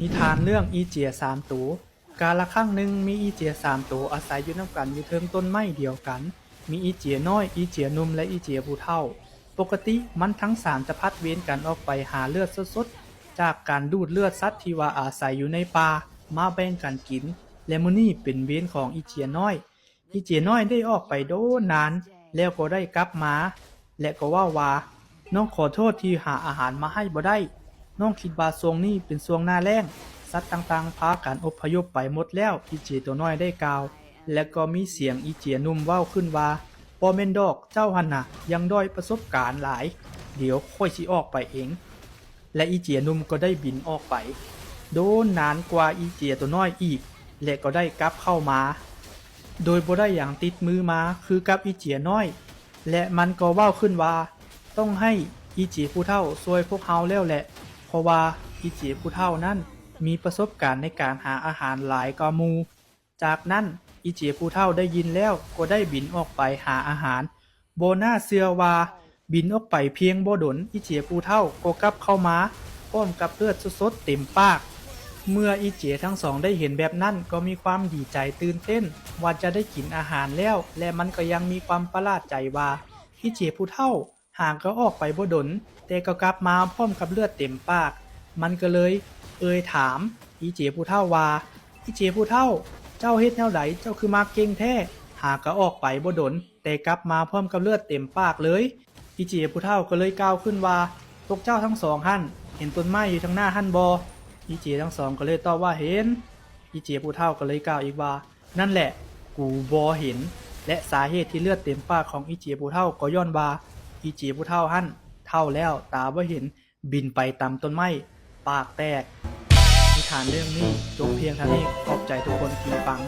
ນິທານເລື່ອງອີເຈຍສາມໂຕ. ກາລະຄັ້ງໜຶ່ງ ມີອີເຈຍສາມໂຕອາໄສຢູ່ນຳກັນຢູ່ເທິງຕົ້ນໄມ້ດຽວກັນ. ມີອີເຈຍນ້ອຍ, ອີເຈຍໜຸ່ມ ແລະ ອີເຈຍຜູ້ເຖົ້າ. ປົກກະຕິມັນທັງສາມຈະຜັດເວນກັນອອກໄປຫາເລືອດສົດໆ ຈາກການດູດເລືອດສັດທີ່ວ່າອາໄສຢູ່ໃນປ່າ ມາແບ່ງກັນກິນ ແລະ ມື້ນີ້ເປັນເວນຂອງອີເຈຍນ້ອຍ. ອີເຈຍນ້ອຍໄດ້ອອກໄປດົນນານ ແລ້ວກໍໄດ້ກັບມາ ແລະ ກໍເວົ້າວ່າ, ນ້ອງຂໍໂທດທີ່ຫາອາຫານມາໃຫ້ບໍ່ໄດ້. ນ້ອງຄິດວ່າຊ່ວງນີ້ເປັນຊ່ວງໜ້າແລ້ງ, ສັດຕ່າງໆພາກັນອົບພະຍົບໄປໝົດແລ້ວ, ອີເຈຍໂຕນ້ອຍໄດ້ກ່າວ. ແລະ ກໍມີສຽງອີເຈຍໜຸ່ມເວົ້າຂຶ້ນວ່າ, ບໍ່ແມ່ນດອກ, ເຈົ້າຫັ້ນນະຍັງດ້ອຍປະສົບການຫຼາຍ, ດຽວຂ້ອຍຊິອອກໄປເອງ. ແລະ ອີເຈຍໜຸ່ມກໍໄດ້ບິນອອກໄປ ດົນນານກວ່າອີເຈຍໂຕນ້ອຍອີກ ແລະ ກໍໄດ້ກັບເຂົ້າມາ ໂດຍບໍ່ໄດ້ຫຍັງຕິດມືມາຄືກັບອີເຈຍນ້ອຍ. ແລະ ມັນກໍເວົ້າຂຶ້ນວ່າ, ຕ້ອງໃຫ້ອີເຈຍຜູ້ເຖົ້າຊ່ວຍພວກເຮົາແລ້ວແຫຼະ, ເພາະວ່າອີເຈຍຜູ້ເຖົ້ານັ້ນມີປະສົບການໃນການຫາອາຫານຫຼາຍກວ່າໝູ່. ຈາກນັ້ນ ອີເຈຍຜູ້ເຖົ້າໄດ້ຍິນແລ້ວກໍໄດ້ບິນອອກໄປຫາອາຫານ. ບໍ່ໜ້າເຊື່ອວ່າບິນອອກໄປພຽງບໍ່ດົນ, ອີເຈຍຜູ້ເຖົ້າກໍກັບເຂົ້າມາພ້ອມກັບເລືອດສົດໆເຕັມປາກ. ເມື່ອອີເຈຍທັງສອງໄດ້ເຫັນແບບນັ້ນ ກໍມີຄວາມດີໃຈຕື່ນເຕັ້ນວ່າຈະໄດ້ກິນອາຫານແລ້ວ ແລະ ມັນກໍຍັງມີຄວາມປະຫຼາດໃຈວ່າ ອີເຈຍຜູ້ເຖົ້າ ຫາກໍອອກໄປບໍ່ດົນ, ແຕ່ກໍກັບມາພ້ອມກັບເລືອດເຕັມປາກ. ມັນກໍເລີຍເອີ່ຍຖາມອີເຈຍຜູ້ເຖົ້າວ່າ, ອີເຈຍຜູ້ເຖົ້າ, ເຈົ້າເຮັດແນວໃດ ເຈົ້າຄືມາເກັ່ງແທ້? ຫາກໍອອກໄປບໍ່ດົນ, ແຕ່ກັບມາພ້ອມກັບເລືອດເຕັມປາກເລີຍ. ອີເຈຍຜູ້ເຖົ້າກໍເລີຍກ່າວຂຶ້ນວ່າ, ພວກເຈົ້າທັງສອງຫັ້ນ ເຫັນຕົ້ນໄມ້ຢູ່ທາງໜ້າຫັ້ນບໍ່? ອີເຈຍທັງສອງກໍເລີຍຕອບວ່າເຫັນ. ອີເຈຍຜູ້ເຖົ້າກໍເລີຍກ່າວອີກວ່າ, ນັ້ນແຫຼະ, ກູບໍ່ເຫັນ. ແລະ ສາເຫດທີ່ເລືອດເຕັມປາກຂອງອີເຈຍຜູ້ເຖົ້າ ກໍຍ້ອນວ່າອີເຈຍຜູ້ເຖົ້າຫັ້ນເຖົ້າແລ້ວ, ຕາບໍ່ເຫັນ, ບິນໄປຕຳຕົ້ນໄມ້, ປາກແຕກ. ນິທານເລື່ອງນີ້ຈົບພຽງເທົ່ານີ້. ຂອບໃຈທຸກຄົນທີ່ຟັງ.